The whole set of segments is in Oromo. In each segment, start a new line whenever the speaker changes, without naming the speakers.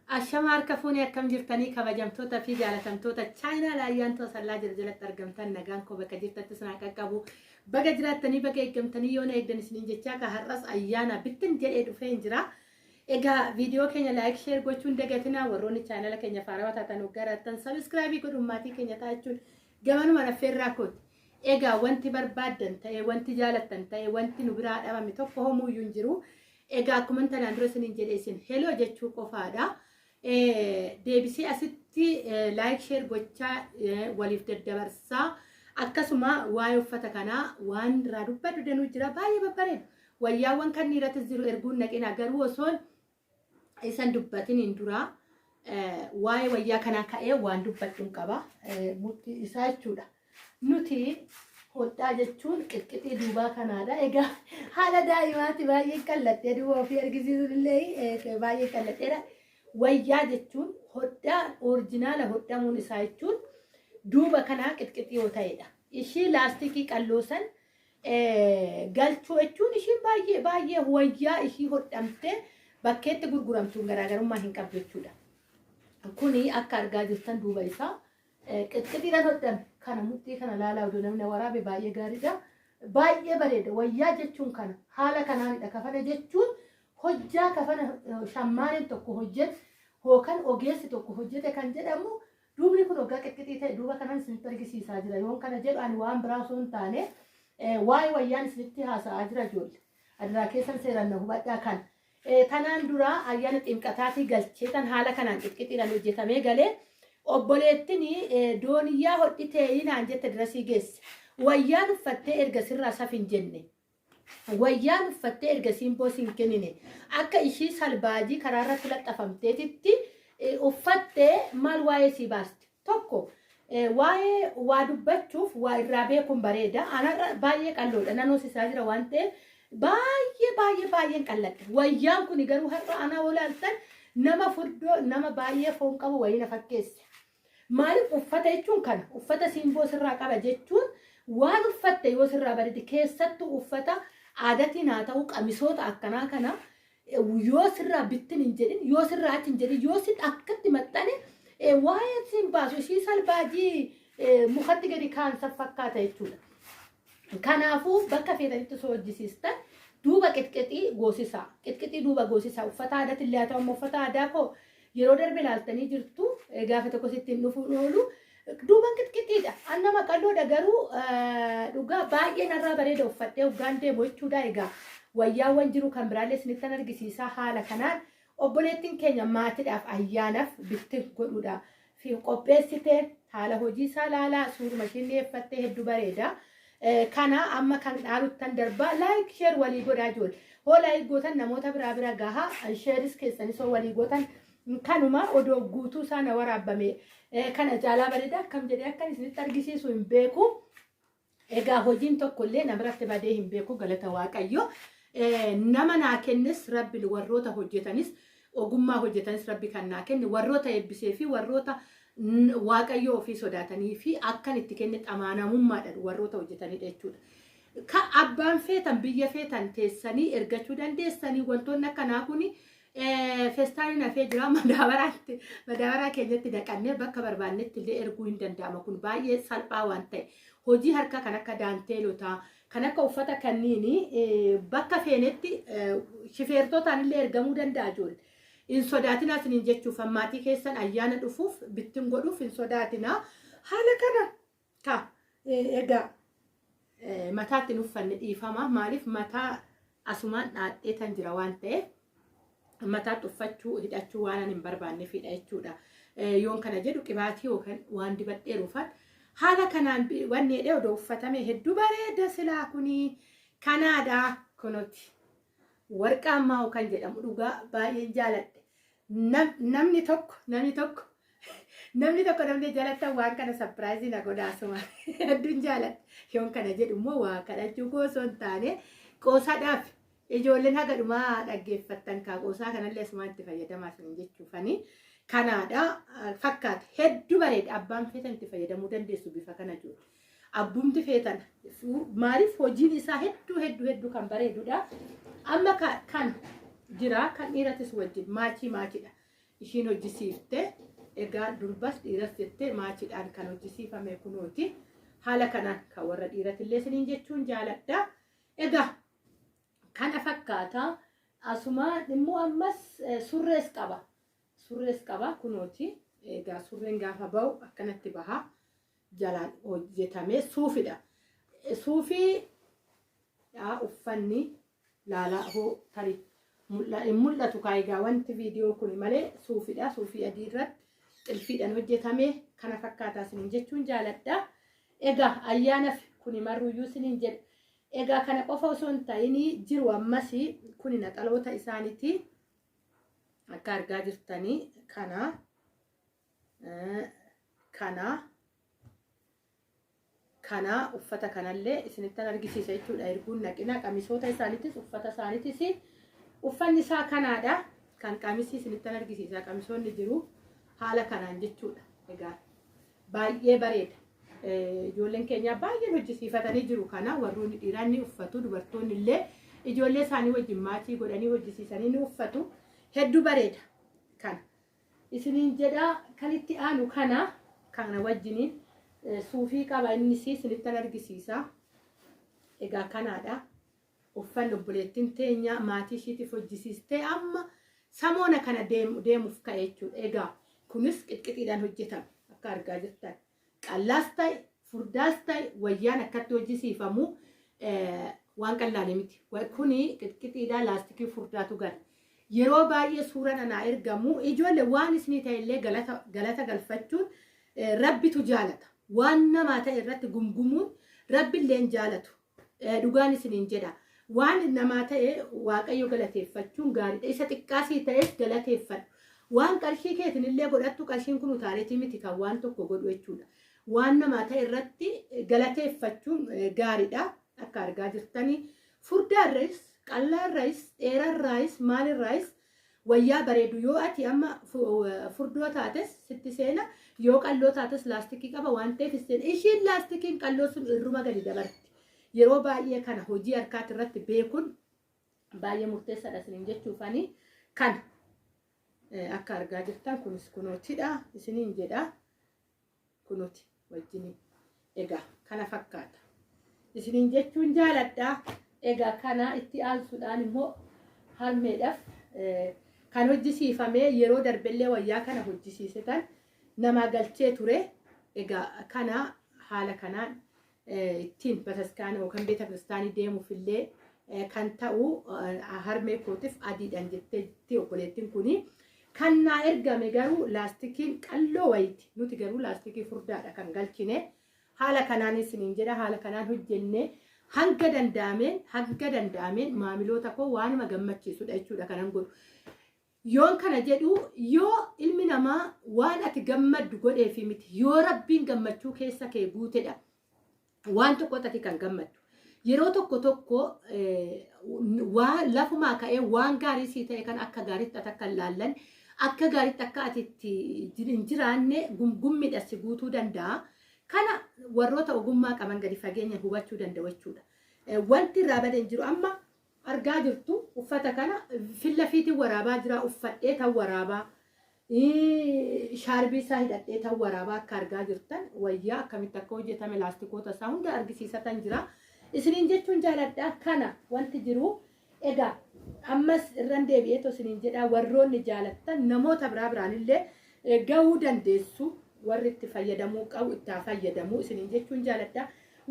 Ashama harka fuunee, akkam jirtanii, kabajamtoota fi jaalatamtoota chaayinaa laayyaan toosallaa jala jalatti argamtan? Nagaan koo bakka jirtatti sinaa qaqqabu. Baga jiraattanii, baga eeggamtanii, yoona eegdan isiniin jechaa, ka har'as ayyaana bittin jedhee dhufee hin jira. Egaa viidiyoo keenya like, share gochuun dagatinaa. Warroonni chaanala keenya faarawaa taatan, hoggarattan subscribe godhuun maatii keenya ta'achuun gamanuma affeerraa kooti. Egaa wanti barbaaddan ta'e, wanti jaalattan ta'e, wanti nu biraa dhabame tokko homuuyyuu hin jiru. Egaa akkuma tanaan dura isiniin jedhe, isin heloo jechuu qofaadha. Deebisee asitti like, share gochaa waliif daddabarsaa. Akkasuma waa'ee uffata kanaa waan irraa dubbadhu danuu jira, baay'ee babbareedu. Wayyaawwan kan dhiiratis jiru erguun naqina, garuu osoon isan dubbatiniin dura waa'ee wayyaa kanaa ka'ee waan dubbadhuun qaba. Murtii isaa jechuudha. Nuti hodhaa jechuun qixqixii duubaa kanaadha. Egaa haala daa'imaatti baay'ee qalladhee duuba ofii argisiisuun illee baay'ee qalladheera. Wayyaa jechuun hodhaa original hodhamuun isaa jechuun duuba kanaa qixqixii yoo ta'edha. Ishii laastikii qalloo san galchuu jechuun ishiin baay'ee baay'ee wayyaa ishii hodhamtee bakkeetti gurguramtuun garaagarummaa hin qabdu jechuudha. Kuni akka argaa jirtan duuba isaa qixqixiidhaan hodhame. Kana mudhii kana laalaa, odoo namni waraabe baay'ee gaariidha. Baay'ee bareeda. Wayyaa jechuun kana haala kanaanidha. Kafana jechuun hojjaa kafana shammaaneen tokko hojjete yookaan ogeessi tokko hojjete kan jedhamu duubni kun waggaa qixqixii ta'e duuba kanan isinitti argisiisaa jira. Yoon kana jedhu ani waan biraa osoo hin taane waa'ee wayyaan isinitti haasa'aa jira ijoollee. Adiraa keessan seeraan na hubadhaa kan. Tanaan dura ayyaana ximqataatii galchee tan haala kanaan qixqixiidhaan hojjetamee galee, obboleettiin dooniyyaa hodhitee naan jette dirasii geesse. Wayyaan uffattee erga sirraa saf hin jenne. Wayyaan uffattee erga simboo sin kennine, akka ishii salbaajii karaa irratti laxxafamteetitti uffattee maal waa'ee sii baasti? Tokko waa'ee waa dubbachuuf waa irraa beekuun bareeda. Anarra baay'ee qalloodha. Nan hoosisaa jira waan ta'eef baay'ee baay'ee baay'een qalladha. Wayyaan kun garuu har'a anaa olaaltan nama furdoo, nama baay'ee foon qabu wayii na fakkeesse. Maaliif? Uffata jechuun kana, uffata simboo sirraa qaba jechuun waan uffatte yoo sirraa bareede, keessattuu uffata aadatiin haa ta'u, qamisoota akkanaa kana yoo sirraa bittin hin jedhin, yoo sirraa achi hin jedhin, yoo si akkatti maxxane waa'ee siin baasu, ishii salbaajii mukatti gadi kaansan fakkaata jechuudha. Kanaafuu bakka feetanitti osoo hojjisiistan duuba qixqixii goosisaa. Qixqixii duuba goosisaa. Uffata aadaatillee haa ta'u, amma uffata aadaa koo yeroo darbe ilaaltanii jirtu, gaafa tokko sitti hin dhufuun oolu. Duuban qixqixiidha. An nama qalloodha, garuu dhugaa baay'ee narraa bareeda uffadhee hoggaan deemu jechuudha. Egaa wayyaawwan jiru kan biraallee isinittan argisiisaa. Haala kanaan obboleettiin keenya maatiidhaaf ayyaanaaf bitti godhuudha fi qopheessite. Haala hojii isaa laalaa, suuruma ishiin dhiyeeffattee hedduu bareeda. Kana amma kan dhaaluttan darbaa. Like, share walii godhaa ijoollee. Hoo like gootan namoota biraa bira gaha, share-is keessanis hoo walii gootan kanuma odoo guutuu isaa na waraabbame kana caalaa bareeda. Akkam jedhee akkan isinitti argisiisu hin beeku. Egaa hojiin tokko illee na biratti badee hin beeku, galata Waaqayyo. Nama naa kennes Rabbi, warroota hojjetanis, ogummaa hojjetanis Rabbi kan naa kenne, warroota eebbisee fi warroota Waaqayyo ofii sodaatanii fi akkan itti kenne xamaanamummaadhaan warroota hojjetanidha jechuudha. Ka abbaan feetan biyya feetan teessanii ergachuu dandeessanii. Wantoonni akkanaa kuni feestaaliin hafee jira, madaabaraatti, madaabaraa keenyatti naqannee bakka barbaannetti illee erguu hin danda'ama. Kun baay'ee salphaa waan ta'e, hojii harkaa kan akka daanteelotaa, kan akka uffata kanniini bakka feenetti shifeertootaan illee ergamuu danda'a ijoollee. Hin sodaatinaa isiniin jechuuf, maatii keessan ayyaana dhufuuf bittin godhuuf hin sodaatinaa. Haala kana ka egaa mataatti hin uffanne, dhiifama. Maaliif? Mataa asumaan dhaadhee tan jira waan ta'eef mataatti uffachuu hidhachuu waan ani hin barbaanneefidha jechuudha. Yoon kana jedhu qibaatii yookaan waan dibadheeruufan haala kanaan wanni jedhee odoo uffatame hedduu bareeda silaa. Kuni kanaadha kunuti. Warqaammaa kan jedhamu dhugaa baay'een jaaladhe. Namni tokko namni jaalattan waan kana surprise na godhaa asuma, hedduun jaaladhe. Yoon kana jedhu immoo waa kadhachuu koo osoo hin taane qoosaadhaaf, ijoolleen haga dhumaa dhaggeeffattan kaa qoosaa kanallee asumaan itti fayyadamaa isin jechuufani. Kanaadha fakkaata, hedduu bareeda, abbaan feetan itti fayyadamuu dandeessu bifa kana jiru. Abbumti feetan, maaliif? Hojiin isaa hedduu hedduu hedduu kan bareedudha. Amma kan jira kan dhiiratis wajjin match match-dha. Ishiin hojjisiifte. Egaa durbas dhiiras jettee maachiidhaan kan hojjisiifame kunooti. Haala kanaan kan warra dhiiratillee isiniin jechuun jaaladha. Egaa kana fakkaata. Asuma immoo ammas surrees qaba. Surrees qaba kunooti. Egaa surreen gaafa ba'u akkanatti baha. Jalaan hojjetame suufidha. Suufii uffanni laalaa hoo tarii hin mul'atu kaa egaa wanti viidiyoo kun malee suufidha. Suufii adii irratti xilfiidhaan hojjetame kana fakkaataa isiniin jechuun jaaladha. Egaa ayyaanaaf kuni marruyyuu isiniin jedha. Egaa kana qofa osoo hin ta'in jiru ammas kuni naxaloota isaaniiti. Akka argaa jirtanii kana kana kana uffata kanallee isinittan argisiisa jechuudha. Erguun naqina qamisoota isaaniitis uffata isaaniitis uffanni isaa kanaadha. Kan qamisii isinittan argisiisa. Qamisoonni jiru haala kanaan jechuudha. Egaa baay'ee bareeda. Ijoolleen keenya baay'een hojjisiifatanii jiru kana warroonni dhiiraa ni uffatu, dubartoonni illee ijoollee isaanii wajjin maatii godhanii hojjisiisanii ni uffatu. Hedduu bareeda kana. Isiniin jedha kan itti aanu kana wajjiniin suufii qaba innis isinittan argisiisa. Egaa kanaadha. Uffanni obboleettiin teenya maatii ishiitiif hojjisiistee amma samoona kana deemuuf ka'e jechuudha. Egaa kunis qixqixiidhaan hojjetame akka argaa jirtan. Qallaas ta'e furdaas ta'e wayyaan akkatti hojjisiifamu waan qallaalee miti. Kuni qixqixiidhaan laastikii furdaatu gala. Yeroo baay'ee suuraan anaa ergamu ijoollee waan isinii ta'e illee galata galfachuun rabbitu jaalata. Waan namaa ta'e irratti gumgumuun rabbi illee hin jaalatu. Dhugaan isiniin jedha. Waan namaa ta'e Waaqayyo galateeffachuun gaariidha. Isa xiqqaasii ta'es galateeffadhu. Waan qarshii keetiin illee godhattu qarshiin kun utaaleetii miti kan waan tokko godhu jechuudha. Waan namaa ta'e irratti galateeffachuun gaariidha. Akka argaa jirtanii furdaarraayis, qallaarraayis, dheerarraayis, maalirraayis wayyaa bareedu yoo ati amma furdoo taates sitti seena, yoo qalloo taates laastikii qaba waan ta'eef seena. Ishiin laastikiin qalloo sun irruma gadi dabarti. Yeroo baay'ee kana hojii harkaati irratti beekuun baay'ee murteessaadha isiniin jechuufani kana akka argaa jirtan kunis kunootidha isiniin jedha kunooti wajjiniin. Egaa kana fakkaata isiniin jechuun jaaladha. Egaa kana itti aansuudhaan immoo harmeedhaaf kan hojjisiifamee yeroo darbellee wayyaa kana hojjisiisetan namaa galchee ture. Egaa kana haala kanaan ittiin bataskaana yookaan beeta kiristaanii deemuuf illee kan ta'u harmee kootiif adiidhaan jetteetti obboleettiin kuni. Kan naa ergame garuu laastikiin qalloo wayiiti. Nuti garuu laastikii furdaadha kan galchine. Haala kanaan isiniin jedha, haala kanaan hojjenne hanga danda'ameen maamiloota koo waanuma gammachiisudha jechuudha kanan godhu. Yoon kana jedhu yoo ilmi namaa waan ati gammaddu godheefi miti yoo rabbiin gammachuu keessa kee guutedha. Waan tokkotti ati kan gammaddu. Yeroo tokko tokko waa lafumaa ka'ee waan gaarii sii ta'e kan akka gaariitti ati akka laallan akka gaariitti akka ati itti hin jiraanne gumgummidha si guutuu danda'a. Kana warroota ogummaa qaban gadi fageenya hubachuu danda'u jechuudha. Wanti irraa badee hin jiru amma argaa jirtu uffata kana filla fiitiin waraabaa jira uffadhee tan waraabaa. Shaarbii isaa hidhadhee tan waraabaa akka argaa jirtan wayyaa akkamitti akka hojjetame laastikoota isaa hunda argisiisatan jira. Isiniin jechuun jaaladha kana wanti jiru. Egaa ammas irran deebi'eetoo isiniin jedha warroonni jaalattan namoota biraa biraanillee gahuu dandeessu warri itti fayyadamuu qabu itti haa fayyadamuu isiniin jechuun jaaladha.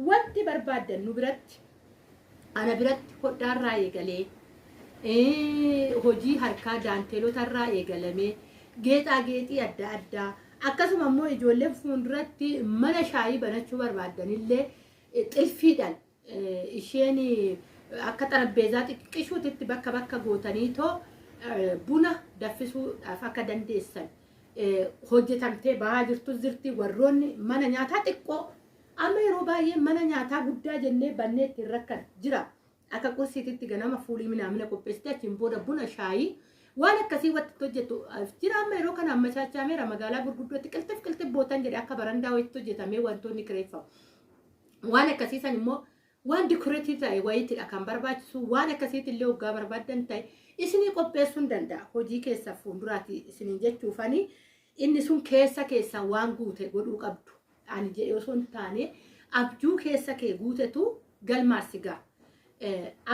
Wanti barbaaddan nu biratti ana biratti hodhaarraa eegalee hojii harkaa daanteelotarraa eegalamee geexaa geexii adda addaa akkasuma immoo ijoolleen fuulduratti mana shaayii banachuu barbaaddanillee xilfiidhaan isheen akka xarapheezaa xixiqqishuutitti bakka bakka gootaniitoo buna danfisuudhaaf akka dandeessan hojjetamtee bahaa jirtus jirti warroonni mana nyaataa xiqqoo amma yeroo baay'ee mana nyaataa guddaa jennee bannee ittiin rakkan jira. Akka qursiititti ganama fuulii minaamina qopheessite achiin booda buna shaayii waan akkasii wanti hojjetu jira. Amma yeroo kana ammachaachameera magaalaa gurguddootti qilxif qilxif bootan jedhe akka barandaa wayitti hojjetamee wantoonni kireeffamu. Waan akkasii san immoo Waan decorate ta'e wayiitidha kan barbaachisu. Waan akkasiitti illee waggaa barbaaddan ta'e isinii qopheessuu hin danda'a. Hojii keessa fuulduraati isiniin jechuufani inni sun keessa keessan waan guute godhuu qabdu. Ani jedhee osoo hin taane, abjuu keessa kee guutetu galmaas si ga'a.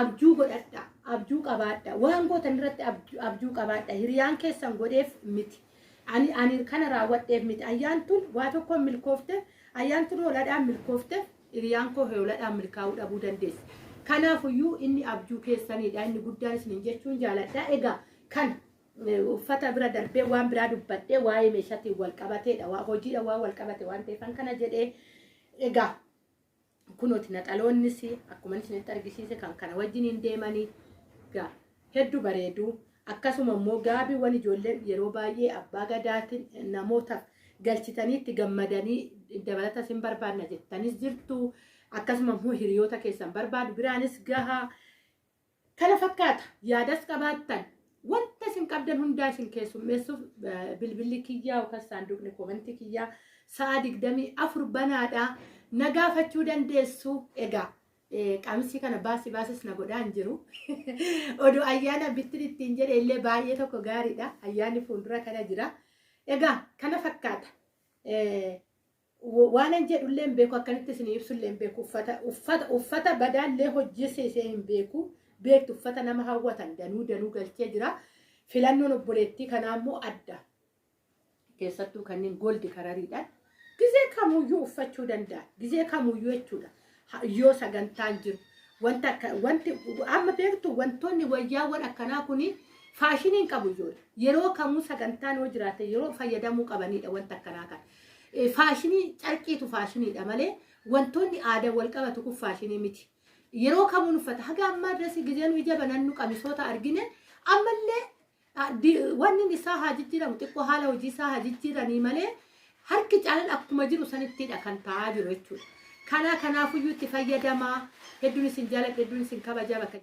Abjuu godhadha, abjuu qabaadha, waan gootan irratti abjuu qabaadha. Hiriyaan keessan godheef miti. Ani kana raawwadheef miti. Ayyaantuun waa tokkoon milkoofte, ayyaantuun hooladhaan milkoofte, hiriyaan koo hooladhaan milkaa'uu dhabuu dandeessi. Kanaafuyyuu inni abjuu keessanidha. Inni guddaan isiniin jechuun jaaladha. Egaa kan uffata bira darbee waan biraa dubbadhee, waa'ee meeshaatiin wal qabateedha. Waa hojiidha waan wal qabate waan ta'eef kana jedhee. Egaa kunooti naxaloonnis akkuma isinitti argisiise kan kana wajjiniin deemanii egaa hedduu bareedu. Akkasuma immoo gaabiiwwan ijoolleen yeroo baay'ee abbaa gadaatiin namootaaf galchitanii itti gammadanii dabalata isin barbaadna jettanis jirtu. Akkasuma immoo hiriyoota keessan barbaadu biraanis gahaa. Kana fakkaata. Yaadas qabaattan, wanta isin qabdan hundaa isin keessummeessuuf bilbilli kiyyaa yookaan saanduqni comment kiyyaa sa'a 24 banaadha. Na gaafachuu dandeessu. Egaa qamisii kana baasi baasis na godhaa hin jiru. Oduu ayyaana bittin ittiin jedhe illee baay'ee tokko gaariidha. Ayyaanni fuuldura kana jira. Egaa kana fakkaata. Waan an jedhu illee hin beeku, akkanitti isin ibsu illee hin beeku. Uffata badaallee hojjeseesee hin beeku. Beektu, uffata nama hawwatan danuu danuu galchee jira. Filannoon obboleettii kanaa immoo adda. Keessattuu kanneen gold coloriidhaan gizee kamuyyuu uffachuu danda'a. Gizee kamuyyuu jechuudha. Yoo sagantaan jiru. Wanta akka wanti amma beektu, wantoonni wayyaawwan akkanaa kuni fashion hin qabu ijoollee. Yeroo kamuu sagantaan yoo jiraate yeroo fayyadamuu qabanidha wanta akkanaa kana. Fashion carqiitu fashioniidha malee wantoonni aadaa wal qabatu kun fashion miti. Yeroo kamuun uffata haga ammaa dress gizee nu ija banannu qamisoota argine ammallee wanni isaa haa jijjiiramu, xiqqoo haala hojii isaa haa jijjiiranii malee harki caalaan akkuma jiru sanittidha kan taa'aa jiru jechuudha. Kanaafuyyuu itti fayyadamaa. Hedduun isin jaaladha, hedduun isin kabajaa bakka.